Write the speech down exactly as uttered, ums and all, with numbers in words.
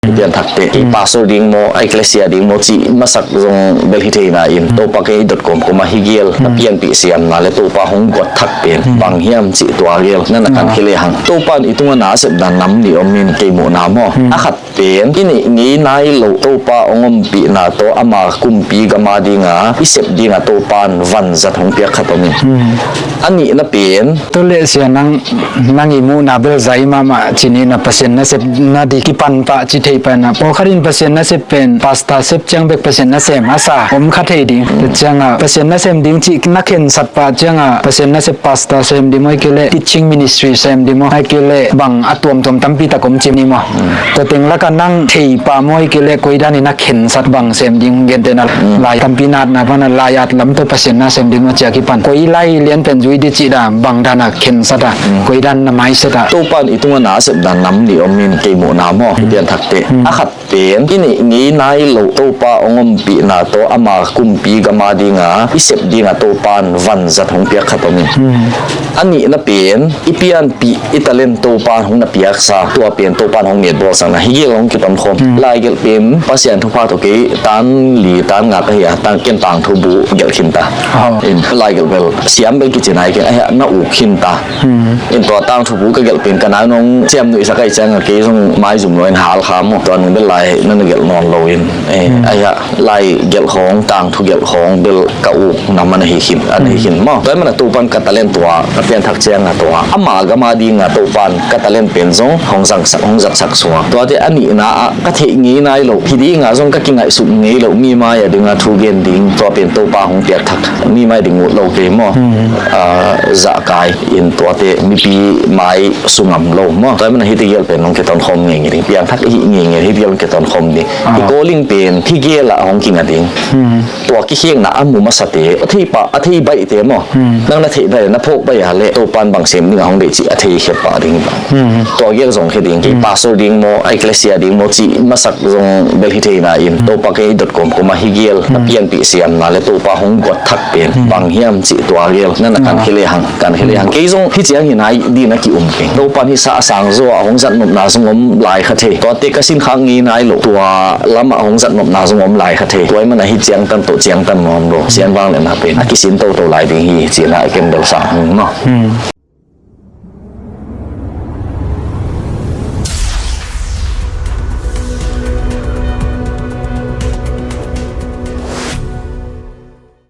Pianthak teh, kei pastor ding maw, a eklesia ding maw, cih masak zong bel hi thei na in, Topa kei dot com koma hi gel na pianpih siamna le Topa hong guat thak pen bang hiam cih tua gel na na kan khia lehang, Topa in i tungah na a sepdan nam nih om in, kei muhna maw. A khat pen i neih ngei nai loh Topa hong ompihna tawh ama kumpi gam a dinga i sep dinga Topa in vanzat hong piak khat om in. A nihna pen, tu leh sia nang, nang i muhna bel zai mahmah ci ni, na Pasian nasep na di kipan pah ci thei pah na. Pawlkhat in Pasian nasep pen pastor sep ciang bek Pasian nasem a sa om kha thei ding. Tua ciangah Pasian nasem ding cih na khensat pah ciangah Pasian nasep pastor sem ding maw, ahih kei leh teaching ministry sem ding maw, ahih kei leh bang a tuamtuam tampi tak om ci ni maw. Tua teng lakah nang thei pah maw, ahih kei leh koi dan in na khensat, bang sem ding, gentehna lai tampi natna pana lai at lam tawh Pasian nasem ding maw ci a kipan, koi lai lian pen zui di cih dan, bang dan a khensat a, koi dan na maiset a. Topa in i tungah na a sepdan nam nih om in, kei muhna maw, pianthak teh. A khat pen i neih ngei nai loh Topa hong ompihna tawh ama kumpi gam a dinga i sep dinga Topa in vanzat hong piak khat om in. A nihna pen i pianpih i talent Topa in hong na piaksa, tua pen Topa in hong metbawlsakna hi gel hong kitonkhawm. Laigelh pen Pasian thupha tawh kei tan li tan nga ka hi a, tan ken tangthu bu gelh khin ta. In laigelh bel siam bel kici nai keng, ahia na uk khin ta. In tua tangthu bu ka gelh pen ka nau nong ciam nuihsak ahih ciangah kei zong maizum lo in hal kha maw. Tua nung bel lai na na gelh nawn lo in, ahia lai gelh khawng, tangthu gelh khawng bel ka uk nam a na hi khin, a na hi khin maw. Tua ahih mana Topa in ka talent tua ka pianthak ciangah tua ama gam a dinga Topa in ka talent pen zong hong zangsak, hong zatsak sungah, tuate a nihna ah ka theih ngei nai loh, hi dinga zong ka kingaihsuk ngei loh mi mai a dinga thu gen ding, tua pen Topa hong piakthak. Mi mai ding ut lo kei maw. Zahkai in tuate mipi mai sungam lo maw. Tua ahih mana hih tegel pen hong kitonkhawm ngei ngei ding, piangthak i hih ngei ngei, hih tegel hong kitonkhawm ding. I calling pen hih gel ah hong kinga ding. Tua kikhekna a mu masate, a thei pah, a thei baihte maw. Nang na theih baih, na phawk baih a leh Topa in bang sem ding a hong deih cih a thei khia pah ding bang. Tua gel zong khia ding, kei pastor ding maw, a eklesia ding maw cih masak zong bel hi thei na in, Topa kei dot com koma hi gel na pianpih siamna le Topa hong guat thak pen bang hiam cih tua gel na na kan khia lehang, kan khia lehang. Kei zong hih ciang hi nai ding na ki-um keng. Topa in hih sa a sang zaw a hong zatnopna zong om lai kha thei. Tuate ka sin khak ngei nai loh, tua lamah hong zatnopna zong om lai kha thei. Tua ahih mana hih ciangtan tawh ciangtan nuam lo. Sian vangliatna pen a kisin toto lai ding hi, cihna a ken bel sang hing maw.